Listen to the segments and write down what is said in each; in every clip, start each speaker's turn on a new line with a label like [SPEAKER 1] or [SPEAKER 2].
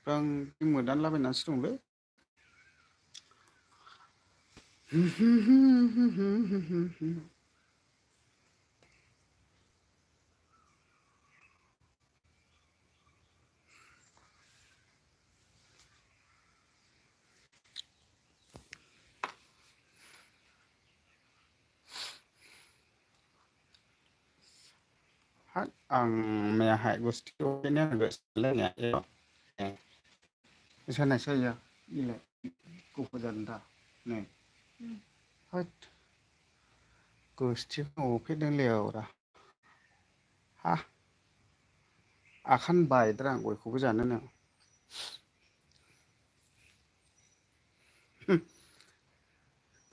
[SPEAKER 1] आं मोदानलाबायनानैसो दंलै आं मैयाहाय गुस्थिखौनो गोसोलायनाया सानायसो या इलाय गुफुर जादों दा नै होद गुस्थिखौ अफेरदों लेवरा हा आखान बायद्रा आं गयखौबो जानोनो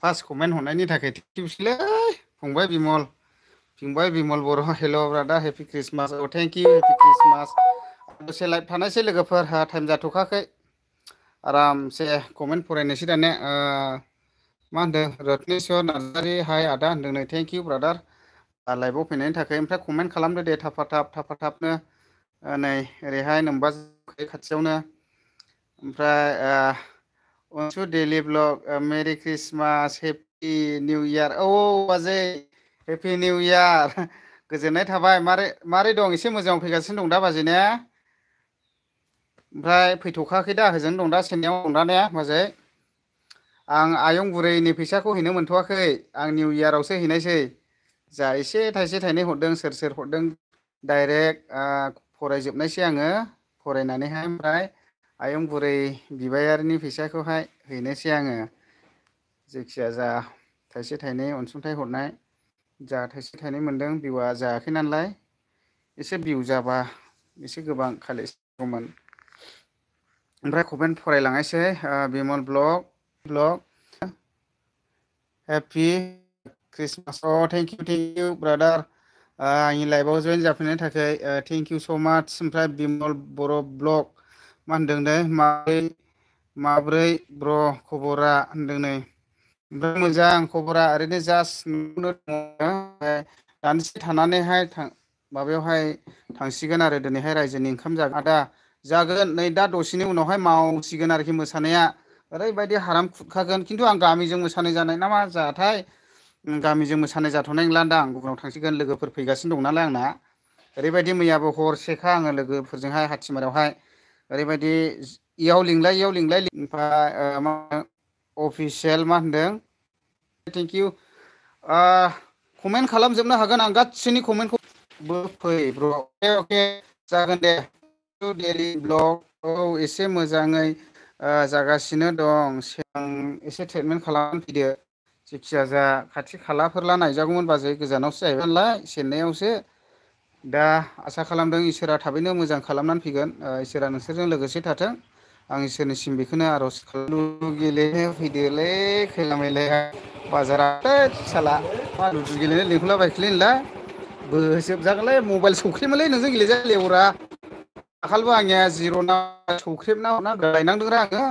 [SPEAKER 1] फार्स्ट कमेन्ट हरनायनि थाखाय थेंकिउसलै फंबाय बिमल बर' हेल' ब्रादार हेपि ख्रिस्टमास औ थेंक इउ हेपि ख्रिस्टमास दसे लाइभ थानायसै लोगोफोर टाइम जाथ'खाखै आरामसे कमेन्ट फरायनोसै दाने मा होनदों रत्नेस्वर नार्जारि हाय आदा होनदों नै थेंक इउ ब्रादार लाइभआव फैनायनि थाखाय ओमफ्राय कमेन्ट खालामदो दे थाफा थाबनो नै ओरैहाय नोमबा खाथियावनो ओमफ्राय अनसु डेलि ब्लग मेरि ख्रिस्टमास हेपि निउ इयार औ बाजै हेपि निउ इयार गोजोननाय थाबाय मारै दं एसे मोजाङाव फैगासिनो दं दा बाजै ने ओमफ्राय फैथ'खाखै दा होजों दं दा चेन्नाइआव दं दा ने बाजै आं आयं बुरैनि फैसाखौ हैनो मोनथ'वाखै आं निउ इयारावसो हैनायसै जा एसे थाइसे थाइनै हरदों सोर हरदों डाइरेक्ट फरायजोबनायसै आङो फरायनानैहाय ओमफ्राय आयं बुरै बिबायारिनि फैसाखौहाय हैनोसै आङो जायखिया जा थाइसे थाइनै अनसुंथाइ हरनाय जा थाइसे थाइनै मोनदों भिउआ जायाखै नालाय एसे भिउ जाबा एसे गोबां कालेक्सन दंमोन ओमफ्राय कमेन्ट फरायलांनायसै Bimal blog happy Christmas thank you brother आंनि लाइभआव जयेन जाफैनायनि थाखाय थेंक इउ स' माच ओमफ्राय बिमल बर' ब्लग मा होनदों नै माब्रै ब्र' खबरा होनदों नै ओमफ्राय मोजां खबरा ओरैनो जास्ट नुनो दङ दानदिसे थानानैहाय माबायावहाय थांसिगोन आरो दिनैहाय रायजोनि ओंखाम जागोन आदा जागोन नै दा दसेनि उनावहाय मावसिगोन आरोखि मोसानाया ओरैबायदि हाराम खुरखागोन खिन्थु आं गामिजों मोसानाय जानाय ना मा जाथाय गामिजों मोसानाय जाथ'नाय नंलादां गुबुनाव थांसिगोन लोगोफोर फैगासिनो दं नालाय आंना ओरैबायदि मैयाबो हरसेखा आङो लोगोफोरजोंहाय हाथिमारायावहाय ओरैबायदि इयाव लिंलाय ओमफ्राय मा अफिसियेल मा होनदों थेंक इउ कमेन्ट खालामजोबनो हागोन आं गासिनि कमेन्टखौबो फै ब्र' अके जागोन दे डेलि ब्लग औ एसे मोजाङै जागासिनो दं एसे ट्रिटमेन्ट खालामनानै फैदो जेखिया जा खाथि खालाफोरला नायजागौमोन बाजै गोजानावसो जाहैबाय नालाय चेन्नाइआवसो दा आसा खालामदों इसोरा थाबैनो मोजां खालामनानै फैगोन इसोरा नोंसोरजों लोगोसे थाथों आं इसोरनिसिम बेखौनो आर'ज खालामो गेलेनो फैदोलै खैला मैलाया बाजारा साला मा लुदु गेलेनो लिंहरलाबायखोलै नोंलाय बोसोबजागोनलै मबाइल सौख्रेमोनलै नोंजों गेलेजा लेवरा दाखालिबो आंनिया जिर'ना सौख्रेबना हरना गायनांदोंरा आङो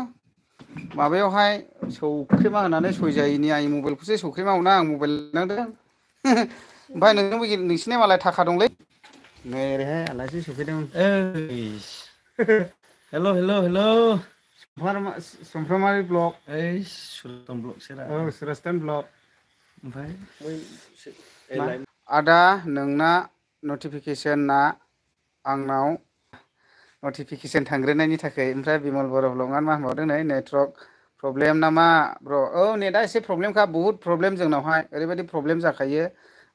[SPEAKER 1] माबायावहाय सौख्रेमा होनानै सयजायैनि आंनि मबाइलखौसो सौख्रेमा हरना आं मबाइल लायनांदों ओमफ्राय नोंसिनिया मालाय थाखा दंलै नै ओरैहाय आलासि सफैदों हेल' सुमफ्रामारि ब्लग सुरतन ब्लग सेरा औ सुरतन ब्लग ओमफ्राय आदा नोंना नटिफिकेसना आंनाव नटिफिकेसन थांग्रोनायनि थाखाय ओमफ्राय बिमल बर' ब्लगआ मा होनबावदों नै नेटवर्क प्रब्लेम नामा ब्र' औ नेटआ एसे प्रब्लेमखा बहुद प्रब्लेम जोंनावहाय ओरैबायदि प्रब्लेम जाखायो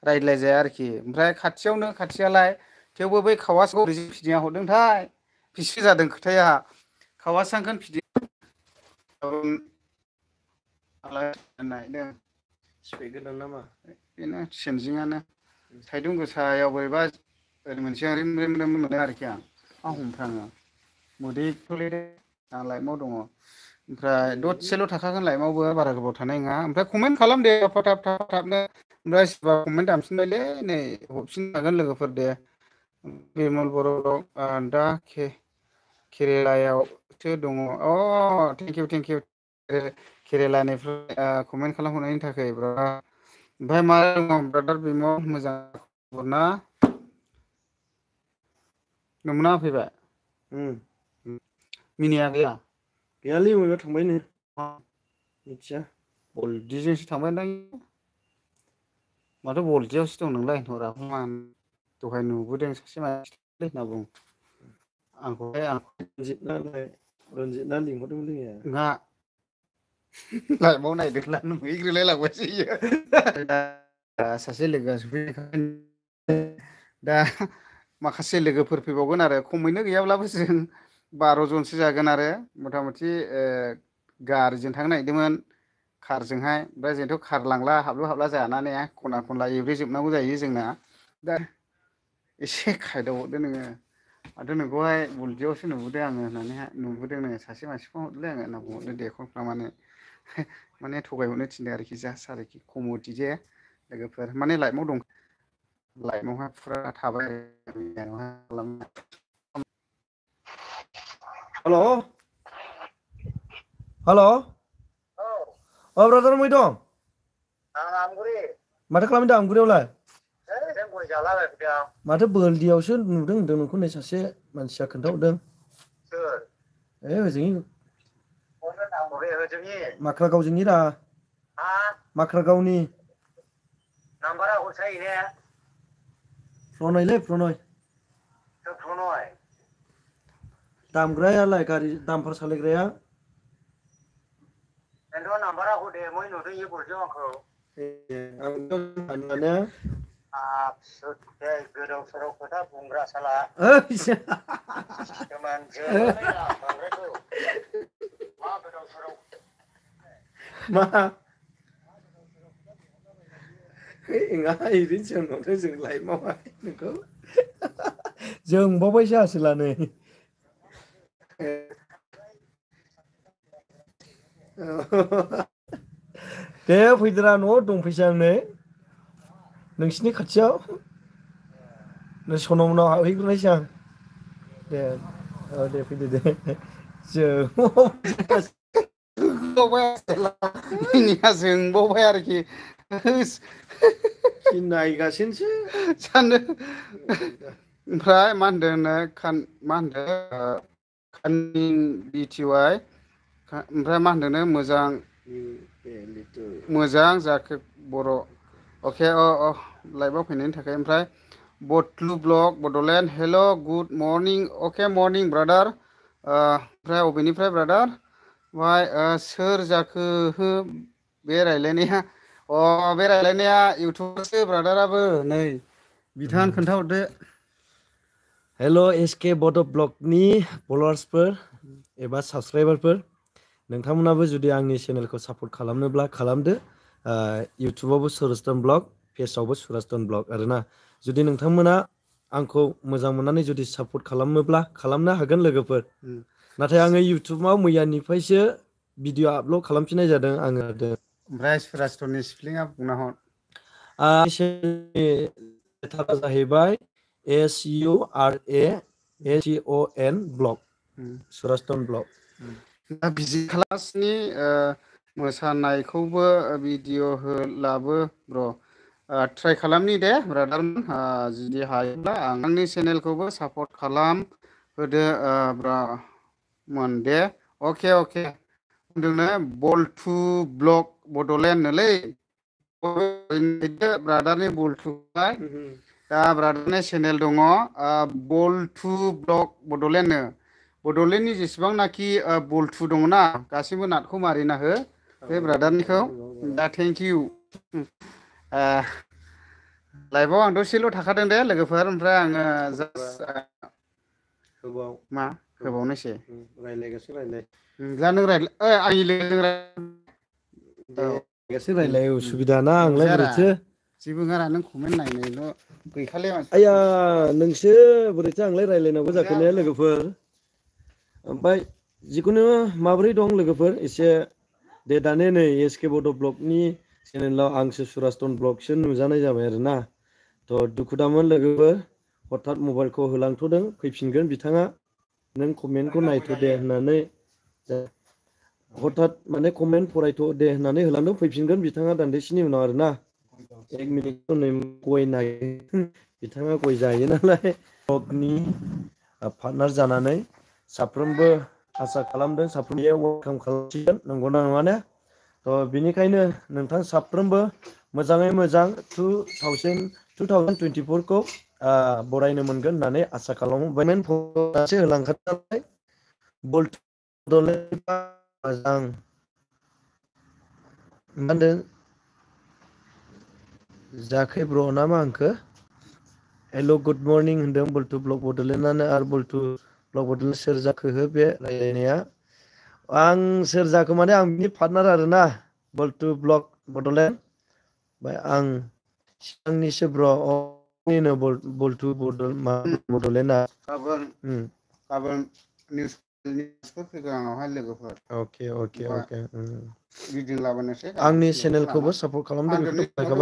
[SPEAKER 1] रायज्लायजाया आरोखि ओमफ्राय खाथियावनो खाथियालाय थेवबो बै खावासखौ फिदिंना हरदोंथाय बिसो जादों खोथाया खावासांखोन सिफाय गोदान नामा बेनो सेनजिङानो सायदुं गोसायाव बोरैबा ओरै मोनसे रिम रिम रिम मोनो आरोखि आं हमफ्राङो मोदैखौलै आं लाइफआव दङ ओमफ्राय दसेल' थाखागोन लाइफआवबो बारा गोबाव थानाय नङा ओमफ्राय कमेन्ट खालाम दे थाबनो ओमफ्राय सोरबा कमेन्ट दानफिनबायलै नै हरफिननो हागोन लोगोफोर दे बिमल बर' दा केरेलायावसो दङ अ थेंक इउ केरेलानिफ्राय कमेन्ट खालामहरनायनि थाखाय ओमफ्राय मा दङ ब्रादार बिमल मोजां खबर ना नोंमोना फैबाय मिनिया गैया
[SPEAKER 2] गैयालै बबेबा थांबायनो मिथिया
[SPEAKER 1] बलदिजोंसो थांबायदां माथो बलदियावसो दं नोंलाय नुराखैमोन दहाय नुबोदों सासे मानसि होनना बुङो आंखौहाय
[SPEAKER 2] रनजित ना लिंहरदोंमोन जोङो
[SPEAKER 1] नोंहा लाइभआव नायदोंला नुहैग्रोलाय लांबायसो इयो सासे लोगोआ सफैनायखाय दा माखासे लोगोफोर फैबावगोन आरो खमैनो गैयाब्लाबो जों 12 जनसो जागोन आरो मथा मथि गारिजों थांनो नागिरदोंमोन कारजोंहाय ओमफ्राय जोंथ' कार लांला हाबलु हाबला जानानै खना खनला एब्रेजोबनांगौ जायो जोंना दा एसे खायदाव हरदो नोङो माथो नोंखौहाय बलदियावसो नुबोदों आङो होननानैहाय नुबोदों नोङो सासे मानसिखौ हरलै आङो होनना बुंहरदो दे कनफार्मानो माने थगायहरनो थिनदों आरोखि जास्ट आरोखि कमेडि जे लोगोफोर माने लाइफआव दं लाइफआवहाय फुरा थाबाय
[SPEAKER 2] हेल' हेल' औ ब्रादार बबेहाय दं
[SPEAKER 3] आं आमगुरि
[SPEAKER 2] माथो खालामदों आमगुरियावलाय
[SPEAKER 3] ओरैनो गय जालाबायफैदों आं
[SPEAKER 2] माथो बोलदियावसो नुदों होनदों नोंखौ नै सासे मानसिया खोन्थाहरदों
[SPEAKER 3] सोर
[SPEAKER 2] ओजोंनि
[SPEAKER 3] बबे होजोंनि
[SPEAKER 2] माख्रागावजोंनि रा
[SPEAKER 3] हा
[SPEAKER 2] माख्रागावनि
[SPEAKER 3] नाम्बारा हरसाय ने
[SPEAKER 2] प्रणयलै प्रणय
[SPEAKER 3] सोर प्रनय
[SPEAKER 2] दामग्रायालाय गारि दामफार सालायग्राया
[SPEAKER 3] बेनोथ' नाम्बारा हरदे मै नुदों इयो बलदियाव आंखौ गोदाव सोराव खोथा बुंग्रा साला सोमोन जोंलाय आं बांद्रायखौ मा गोदाव सोराव
[SPEAKER 2] मा नङा ओरैनो सोंहरदों जों लाइभआवहाय नोंखौ जोंबावबायसो आसोला नै दे फैदोरा न'आव दंफैसै आं नै नोंसिनि खाथियाव नै सनमनाव हाबहैग्रोनायसै आं दे औ दे फैदो दे
[SPEAKER 1] मिनिया जोंबावबाय आरोखि
[SPEAKER 2] नायगासिनोसो
[SPEAKER 1] सानदों ओमफ्राय मा होनदों मा होनदों कानिं बिटिवाइ ओमफ्राय मा होनदोंनो मोजां जाखो बर' अके लाइभआव फैनायनि थाखाय ओमफ्राय बटलु ब्लग बड'लेण्ड हेल' गुड मर्निं अके मर्निं ब्रादार ओमफ्राय अबेनिफ्राय ब्रादार ओमफ्राय सोर जाखो हो बे रायलायनाया बे रायलायनाया इउटुबारसो ब्रादाराबो नै बिथाङा खोन्थाहरदो
[SPEAKER 2] हेल' एसके बड' ब्लगनि फल'वार्सफोर एबा साबसक्राइबारफोर नोंथांमोनाबो जुदि आंनि चेनेलखौ सापर्ट खालामनोब्ला खालामदो इउटुबावबो सुरजदन ब्लग फेसआवबो सुरजदन ब्लग आरोना जुदि नोंथांमोना आंखौ मोजां मोननानै जुदि सापर्ट खालामोब्ला खालामनो हागोन लोगोफोर नाथाय आङो इउटुबाव मैयानिफ्रायसो भिडिअ आपल'ड खालामफिननाय जादों आङो
[SPEAKER 1] ओमफ्राय सुराजदननि स्पेलिंआ बुंना हर
[SPEAKER 2] लेटारा जाहैबाय SURASTON ब्लग सुरजदन ब्लग
[SPEAKER 1] दा बिजि क्लासनि मोसानायखौबो भिडिअ होलाबो ब्र ट्राइ खालामनि दे ब्रादारमोन जुदि हायोब्ला आंनि चेनेलखौबो सापर्ट खालाम होदो ब्रामोन दे अके होनदोंनो बल्टु ब्लग बड'लेण्ड नोलै ब्रादारनि बल्टुहाय दा ब्रादारनि चेनेल दङ बल्टु ब्लग बड'लेण्डनो बड'लेण्डनि जेसेबांनाखि बल्टु दङना गासैबो नाटखौ मारिना हो बे ब्रादारनिखौ दा थेंक इउ लाइभआव आं दसेल' थाखादों दे लोगोफोर ओमफ्राय आङो जास्ट मा होबावनोसै
[SPEAKER 2] रायलायगासिनो रायलाय
[SPEAKER 1] दा नों रायलाय आंनि लोगोजों
[SPEAKER 2] रायलाय उसुबिदा ना आंलाय
[SPEAKER 1] जारा
[SPEAKER 2] बोरैथो
[SPEAKER 1] जेबो नङा नों कमेन्ट नायनायल' गैखाले
[SPEAKER 2] आया नोंसो बोरैथो आंलाय रायलायनांगौ जाखो ने लोगोफोर ओमफ्राय जिखुनु माबोरै दं लोगोफोर एसे दे दाने नै एसके बड' ब्लगनि चेनेलाव आंसो सुरजदन ब्लगसो नुजानाय जाबाय आरोना थ' दुखु दामोन लोगोफोर हठात मबाइलखौ होलांथ'दों फैफिनगोन बिथाङा नों कमेन्टखौ नायथ' दे होननानै हठात माने कमेन्ट फरायथ' दे होननानै होलांदों फैफिनगोन बिथाङा दान्दिसेनि उनाव आरोना 1 मिनिट गय नागिरो बिथाङा गय जायो नालाय ब्लगनि पार्टनार जानानै साफ्रोमबो आसा खालामदों साफ्रोमबो वेलकाम खालामसिगोन नंगौना नङा ने थ' बिनिखायनो नोंथां साफ्रोमबो मोजाङै मोजां 2024 खौ बरायनो मोनगोन होननानै आसा खालामो पेमेन्ट फरायनासो होलांखादों नालाय बड'लेण्डआ मोजां मा होनदों जाखै ब्र ना मा होनखो हेल' गुड मर्निं होनदों बल्टु ब्लक बड'लेण्डआनो आरो बल्टु ब्लक बड'लेण्ड सोर जाखो हो बे रायलायनाया आं सोर जाखो माने आं बिनि पार्टनार आरोना बल्टु ब्लक बड'लेण्ड ओमफ्राय आं सिगांनिसो ब्र बल्टु बड'लेण्डआ
[SPEAKER 1] गाबोन निउसफोर फैगोन आंनावहाय लोगोफोर
[SPEAKER 2] अके
[SPEAKER 1] ओमफ्राय
[SPEAKER 2] अके
[SPEAKER 1] गिदिंलाबायनोसै गाबोन
[SPEAKER 2] आंनि
[SPEAKER 1] लोगोफोर लाना
[SPEAKER 2] चेनेलखौबो सापर्ट खालामदो बेखौथ' बाहायखाबाय